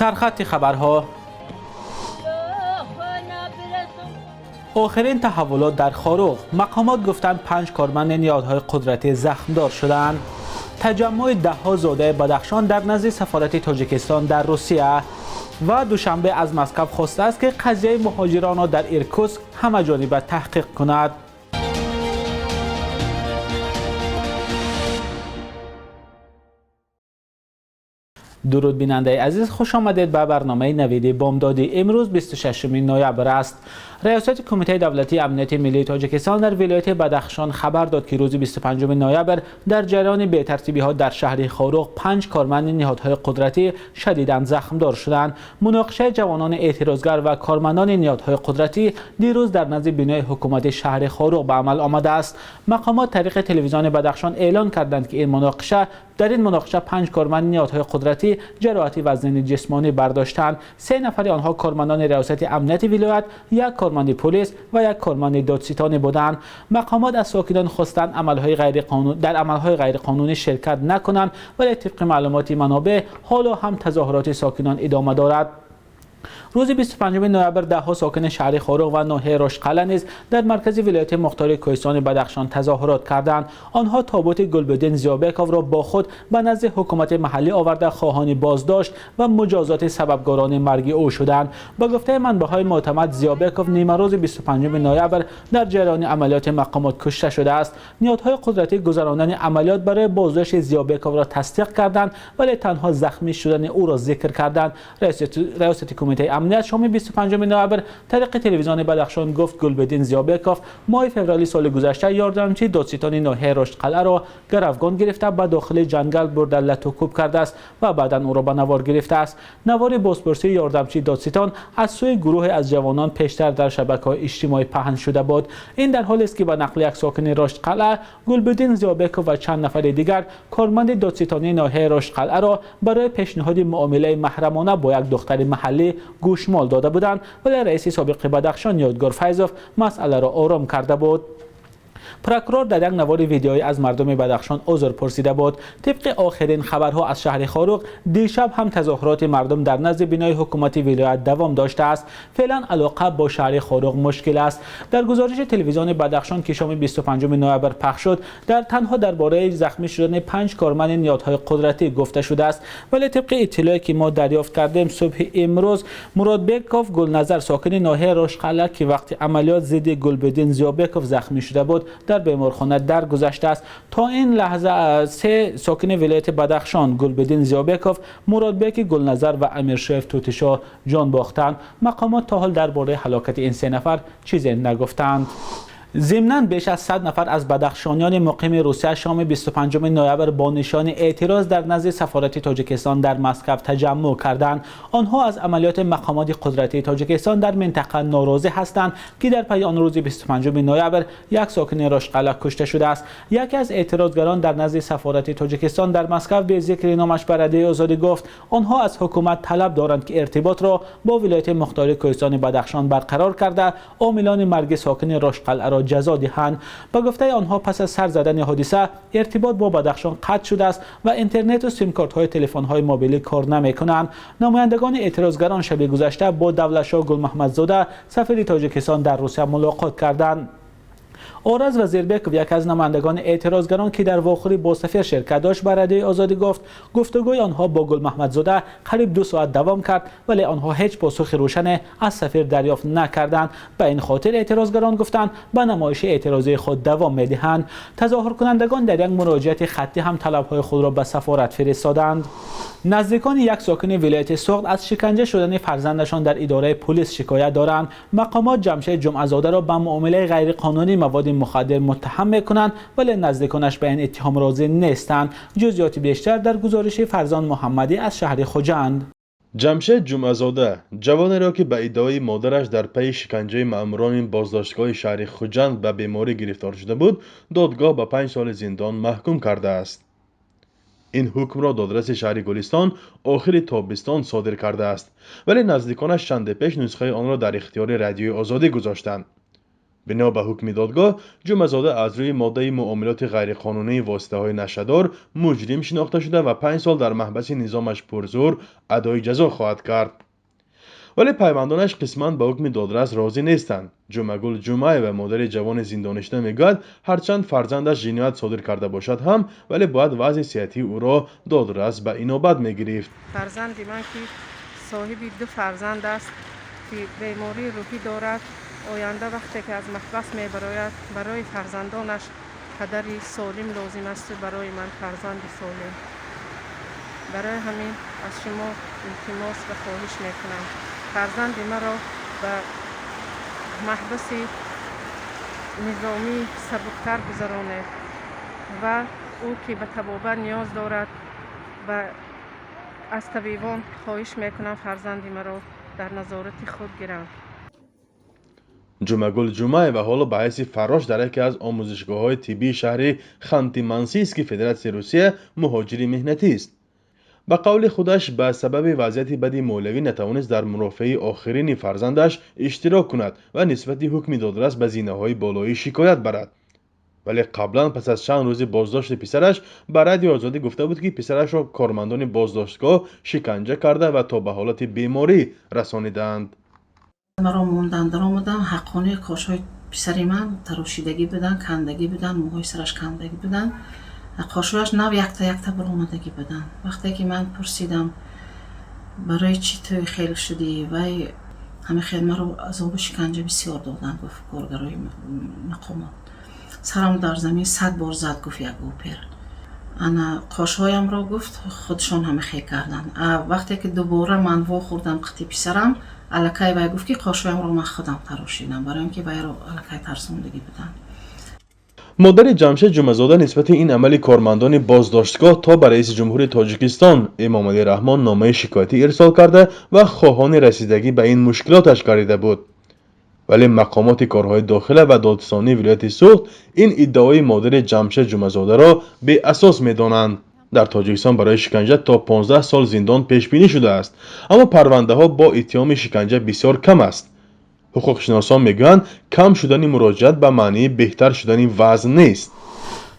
Сархати хабарҳо. Охирин таҳаввулот дар Хоруғ. Мақомот гуфтанд 5 корманди ниҳодҳои қудратӣ захмдор шуданд. Таҷаммуи даҳҳо зодаи Бадахшон дар назди сафорати Тоҷикистон дар Русия ва Душанбе аз Москва хостааст, ки қазияи муҳоҷиронро дар Иркутск ҳамаҷониба таҳқиқ кунад. Дуруд бинандаи азиз, хуш омадед ба барномаи навиди бомдодӣ. Имрӯз 26 ноябр аст. Раёсати Кумитаи давлатии амнияти миллии Тоҷикистон дар вилояти Бадахшон хабар дод, ки рӯзи 25 ноябр дар ҷараёни бетартибиҳо дар шаҳри Хоруғ 5 корманди ниҳодҳои қудратӣ шадидан захмдор шуданд. Муноқишаи ҷавонони эътирозгар ва кормандони ниҳодҳои қудратӣ дирӯз дар назди бинои ҳукумати шаҳри Хоруғ ба амал омадааст. Мақомот тариқи телевизиони Бадахшон эълон карданд, ки дар ин муноқиша 5 корманди ниҳодҳои қудратӣ ҷароҳати вазнини ҷисмонӣ бардоштанд. 3 нафари онҳо кормандони раёсати амнияти вилоят, 1 корманди полис ва 1 корманди додситонӣ буданд. Мақомот аз сокинон хостанд дар амалҳои ғайриқонунӣ ширкат накунанд, вале тибқи маълумоти манобеъ ҳоло ҳам тазоҳуроти сокинон идома дорад. Рӯзи 25 ноябр даҳҳо сокини шаҳри Хоруғ ва ноҳияи Рошқалъа низ дар маркази вилояти мухтори кӯҳистони Бадахшон тазоҳурот карданд. Онҳо тобути Гулбиддин Зиёбековро бо худ ба назди ҳукумати маҳаллӣ оварда хоҳони боздошт ва муҷозоти сабабгорони марги ӯ шуданд. Ба гуфтаи манбаъҳои мӯътамад, Зиёбеков нимарӯзи 25 ноябр дар ҷараёни амалиёти мақомот кушта шудааст. Ниҳодҳои қудратӣ гузарондани амалиёт барои боздошти Зиёбековро тасдиқ карданд, вале танҳо захмӣ шудани ӯро зикр карданд. Раёсати Кумитаи амният шоми 25 ноябр тариқи телевизиони Бадахшон гуфт, Гулбиддин Зиёбеков моҳи феврали соли гузашта ёрдамчии додситони ноҳияи Рошқалъаро гаравгон гирифта ба дохили ҷангал бурда лату кӯб кардааст ва баъдан ӯро ба навор гирифтааст. Навори бозпурсии ёрдамчии додситон аз сӯи гурӯҳе аз ҷавонон пештар дар шабакаҳои иҷтимоӣ паҳн шуда буд. Ин дар ҳолест, ки ба нақли як сокини Рошқалъа, Гулбиддин Зиёбеков ва чанд нафари дигар корманди додситонии ноҳияи Рошқалъаро барои пешниҳоди муомилаи маҳрамона бо як духтари маҳаллӣ гӯшмол дода буданд, вале раиси собиқи Бадахшон Ёдгор Файзов масъаларо ором карда буд. Прокурор дар як навори видеоӣ аз мардуми Бадахшон узр пурсида буд. Тибқи охирин хабарҳо аз шаҳри Хоруғ, дишаб ҳам тазоҳуроти мардум дар назди бинои ҳукумати вилоят давом доштааст. Феълан алоқа бо шаҳри Хоруғ мушкил аст. Дар гузориши телевизиони Бадахшон, ки шоми 25 ноябр пахш шуд, танҳо дар бораи захмӣ шудани 5 корманди ниҳодҳои қудратӣ гуфта шудааст. Вале тибқи иттилоe ки мо дарёфт кардем, субҳи имрӯз Муродбеков Гулназар, сокини ноҳияи Рошқалъа, ки вақти амалиёт зидди Гулбиддин Зиёбеков захмӣ шуда буд, дар беморхона даргузаштааст. То ин лаҳза 3 сокини вилояти Бадахшон, Гулбиддин Зиёбеков, Муродбеки Гулназар ва Амиршоев Тутишо ҷон бохтанд. Мақомот то ҳол дар бораи ҳалокати ин 3 нафар чизе нагуфтанд. Зимнан беш аз 100 нафар аз бадахшониёни муқими Русия шоми 25 ноябр бо нишони эътироз дар назди сафорати Тоҷикистон дар Москва таҷаммуъ карданд. Онҳо аз амалиёти мақомоти қудратии Тоҷикистон дар минтақа норозӣ ҳастанд, ки дар пайи он рӯзи 25 ноябр як сокини Рошқалъа кушта шудааст. Яке аз эътирозгарон дар назди сафорати Тоҷикистон дар Москва бе зикри номаш ба Радиои Озодӣ гуфт, онҳо аз ҳукумат талаб доранд, ки иртиботро бо вилояти мухтори кӯҳистони Бадахшон барқарор карда, омилони марги сокини Рошқалъаро ҷазо диҳанд. Ба гуфтаи онҳо, пас аз сар задани ҳодиса иртибот бо Бадахшон қатъ шудааст ва интернету симкортҳои телефонҳои мобилӣ кор намекунанд. Намояндагони эътирозгарон шаби гузашта бо Давлатшоҳ Гулмаҳмадзода, сафири Тоҷикистон дар Русия, мулоқот карданд. Ораз Вазирбеков, яке аз намояндагони эътирозгарон, ки дар вохӯрӣ бо сафир ширкат дошт, ба Радиои Озодӣ гуфт, гуфтугӯи онҳо бо Гулмаҳмадзода қариб 2 соат давом кард, вале онҳо ҳеҷ посухи рӯшане аз сафир дарёфт накарданд. Ба ин хотир эътирозгарон гуфтанд, ба намоиши эътирозии худ давом медиҳанд. Тазоҳуркунандагон дар як муроҷиати хаттӣ ҳам талабҳои худро ба сафорат фиристоданд. Наздикони як сокини вилояти Суғд аз шиканҷа шудани фарзандашон дар идораи полис шикоят доранд. Мақомот Ҷамшед Ҷумъазодаро ба муомилаи ғайриқонунии маводи мухаддир муттаҳам мекунанд, вале наздиконаш ба ин иттиҳом розӣ нестанд. Ҷузъиёти бештар дар гузориши Фарзон Муҳаммадӣ аз шаҳри Хуҷанд. Ҷамшед Ҷумъазода, ҷавонеро, ки ба иддаои модараш дар пайи шиканҷаи маъмурони боздоштгоҳи шаҳри Хуҷанд ба беморӣ гирифтор шуда буд, додгоҳ ба 5 соли зиндон маҳкум кардааст. Ин ҳукмро додраси шаҳри Гулистон охири тобистон содир кардааст, вале наздиконаш чанде пеш нусхаи онро дар ихтиёри Радиои Озодӣ гузоштанд. Бино ба ҳукми додгоҳ, Ҷумъазода аз рӯи моддаи муомилоти ғайриқонунии воситаҳои нашъадор муҷрим шинохта шуда ва 5 сол дар маҳбаси низомаш пурзӯр адои ҷазо хоҳад кард. Вале пайвандонаш қисман ба ҳукми додрас розӣ нестанд. Ҷумъагул Ҷумъаева, модари ҷавони зиндонишуда, мегӯяд, ҳарчанд фарзандаш ҷиноят содир карда бошад ҳам, вале бояд вазъи сиҳатии ӯро додрас ба инобат мегирифт. Фарзанди ман, ки соҳиби ду фарзанд аст, ки бемории рӯҳӣ дорад, оянда вақте ки аз маҳбас мебарояд, барои фарзандонаш падари солим лозим асту барои ман фарзанди солим. Барои ҳамин аз шумо илтимос ва хоҳиш мекунам, фарзанди маро ба маҳбаси низомӣ сабуктар гузаронед ва ӯ ки ба табобат ниёз дорад ва аз табибон хоҳиш мекунам, фарзанди маро дар назорати худ гиранд. Ҷумъагул Ҷумъаева ҳоло ба ҳайси фаррош дар яке аз омӯзишгоҳҳои тиббии шаҳри Ханти-Мансийски Федератсияи Русия муҳоҷири меҳнатист. Ба қавли худаш, ба сабаби вазъияти бади молиявӣ натавонист дар мурофиаи охирини фарзандаш иштирок кунад ва нисбати ҳукми додрас ба зинаҳои болоӣ шикоят барад. Вале қаблан, пас аз чанд рӯзи боздошти писараш, ба Радиои Озодӣ гуфта буд, ки писарашро кормандони боздоштгоҳ шиканҷа карда ва то ба ҳолати беморӣ расонидаанд. Маро мондан, даромадам, ҳаққони қошҳои писари ман тарошидагӣ буданд, кандагӣ буданд, мӯҳои сараш кандагӣ буданд, қошҳояш нав якта якта баромадагӣ буданд. Вақте ки ман пурсидам, барои чӣ ту хел шудӣ, вай ҳама хел маро азобу шиканҷа бисёр доданд, гуфт, коргарои мақомот. Сарам дар замин 100 бор зад, гуфт, як опер. Ана қошҳоямро, гуфт, худшон ҳама хел карданд. Вақте ки дубора ман вохӯрдам қити писарам, аллакай вай гуфт, ки қошҳоямро ман худам тарошидам, барои ин ки вайро аллакай тарсондагӣ буданд. Модари Ҷамшед Ҷумъазода нисбати ин амали кормандони боздоштгоҳ то ба раиси ҷумҳури Тоҷикистон Эмомалӣ Раҳмон номаи шикоятӣ ирсол карда ва хоҳони расидагӣ ба ин мушкилоташ гардида буд. Вале мақомоти корҳои дохила ва додситонии вилояти Суғд ин иддаои модари Ҷамшед Ҷумъазодаро беасос медонанд. Дар Тоҷикистон барои шиканҷа то 15 сол зиндон пешбинӣ шудааст, аммо парвандаҳо бо иттиҳоми шиканҷа бисёр кам аст. Ҳуқуқшиносон мегӯянд, кам шудани муроҷиат ба маънии беҳтар шудани вазъ нест.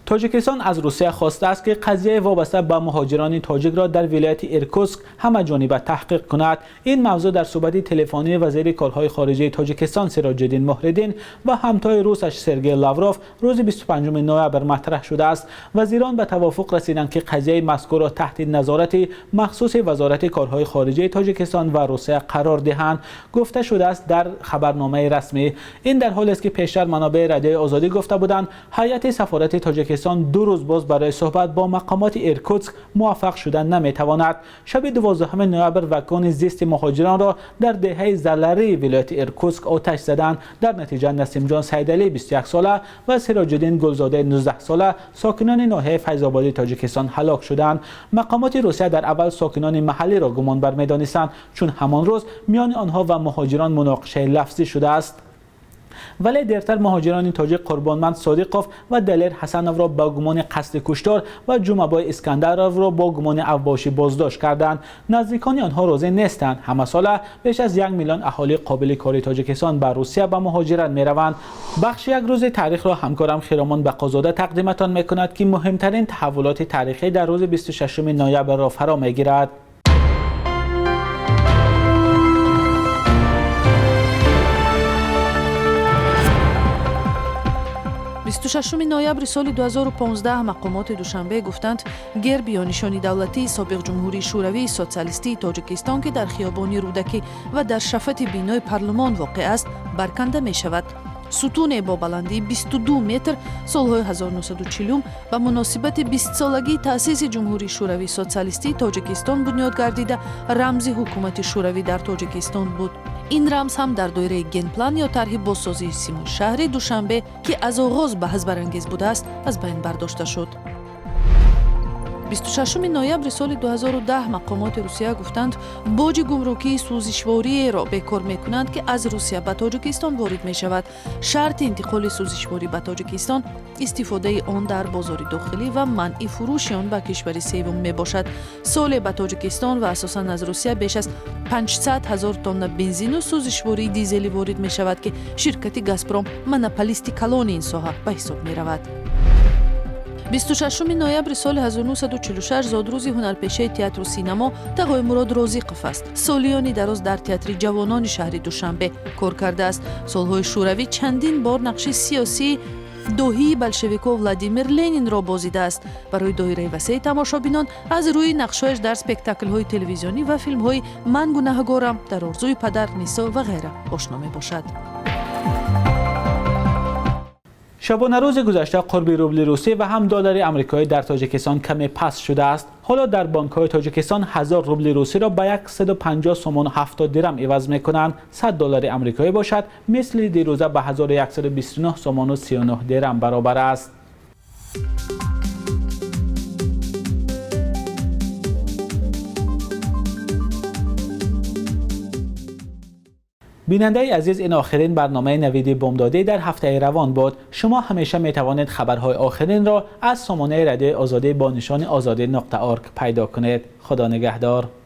Тоҷикистон аз Русия хостааст, ки қазияи вобаста ба муҳоҷирони тоҷикро дар вилояти Иркутск ҳамаҷониба таҳқиқ кунад. Ин мавзӯъ дар суҳбати телефонии вазири корҳои хориҷии Тоҷикистон Сироҷиддин Муҳриддин ва ҳамтои русаш Сергей Лавров рӯзи 25 ноябр матраҳ шудааст. Вазирон ба тавофуқ расиданд, ки қазияи мазкурро таҳти назорати махсуси Вазорати корҳои хориҷии Тоҷикистон ва Русия қарор диҳанд, гуфта шудааст дар хабарномаи расмӣ. Ин дар ҳолест, ки пештар манобеи Радиои Озодӣ гуфта буданд, ҳайати сафорати Тоҷикистон 2 рӯз боз барои суҳбат бо мақомоти Иркутск муваффақ шуда наметавонад. Шаби 12 ноябр вагони зисти муҳоҷиронро дар деҳаи Залари вилояти Иркутск оташ заданд. Дар натиҷа Насимҷон Сайдалӣ 21 сола ва Сироҷиддин Гулзода 19 сола, сокинони ноҳияи Файзободи Тоҷикистон, ҳалок шуданд. Мақомоти Русия дар аввал сокинони маҳаллиро гумонбар медонистанд, чун ҳамон рӯз миёни онҳо ва муҳоҷирон муноқишаи лафзӣ шудааст. Вале дертар муҳоҷирони тоҷик Қурбонманд Содиқов ва Далер Ҳасановро ба гумони қасди куштор ва Ҷумъабой Искандаровро бо гумони авбошӣ боздошт карданд. Наздикони онҳо розӣ нестанд. Ҳамасола беш аз 1 миллион аҳолии қобили кори Тоҷикистон ба Русия ба муҳоҷират мераванд. Бахши як рӯзи таърихро ҳамкорам Хиромон Бақозода тақдиматон мекунад, ки муҳимтарин таҳаввулоти таърихӣ дар рӯзи 26 ноябрро фаро мегирад. 26 ноябри соли 2015 мақомоти Душанбе гуфтанд, герб ё нишони давлатии собиқ Ҷумҳурии Шӯравии Социалистии Тоҷикистон, ки дар хиёбони Рӯдакӣ ва дар шафати бинои парлумон воқеъ аст, барканда мешавад. Сутуне бо баландии 22 метр солҳои 1940 ба муносибати 20-солагии таъсиси Ҷумҳурии Шӯравии Социалистии Тоҷикистон бунёд гардида, рамзи ҳукумати шӯравӣ дар Тоҷикистон буд. Ин рамз ҳам дар доираи генплан ё тарҳи бозсозии симои шаҳри Душанбе, ки аз оғоз баҳсбарангез будааст, аз байн бардошта шуд. 26 ноябри соли 2010 мақомоти Русия гуфтанд, боҷи гумрукии сӯзишвориеро бекор мекунанд, ки аз Русия ба Тоҷикистон ворид мешавад. Шарти интиқоли сӯзишворӣ ба Тоҷикистон истифодаи он дар бозори дохилӣ ва манъи фурӯши он ба кишвари севум мебошад. Соле ба Тоҷикистон ва асосан аз Русия беш аз 500 ҳазор тонна бензину сӯзишвории дизелӣ ворид мешавад, ки ширкати «Газпром» монополисти калони ин соҳа ба ҳисоб меравад. 26 ноябри соли 1946 зодрӯзи ҳунарпешаи театру синамо Тағои Мурод Розиқов аст. Солиёни дароз дар Театри ҷавонони шаҳри Душанбе кор кардааст. Солҳои Шӯравӣ чандин бор нақши сиёсии доҳии болшевико Владимир Ленинро бозидааст. Барои доираи васеи тамошобинон аз рӯи нақшҳояш дар спектаклҳои телевизионӣ ва филмҳои «Ман гунаҳгорам», «Дар орзуи падар», «Нисо» ва ғайра ошно мебошад. Шабонарӯзи гузашта қурби рубли русӣ ва ҳам доллари амрикоӣ дар Тоҷикистон каме паст шудааст. Ҳоло дар бонкҳои Тоҷикистон 1000 рубли русиро ба 150 сомону 70 дирам иваз мекунанд. 100 доллари амрикоӣ бошад, мисли дирӯза ба 1129 сомону 39 дирам баробар аст. Бинандаи азиз, ин охирин барномаи Навиди Бомдодӣ дар ҳафтаи равон буд. Шумо ҳамеша метавонед хабарҳои охиринро аз сомонаи Радиои Озодӣ бо нишони ozodi.org пайдо кунед. Худо нигаҳдор.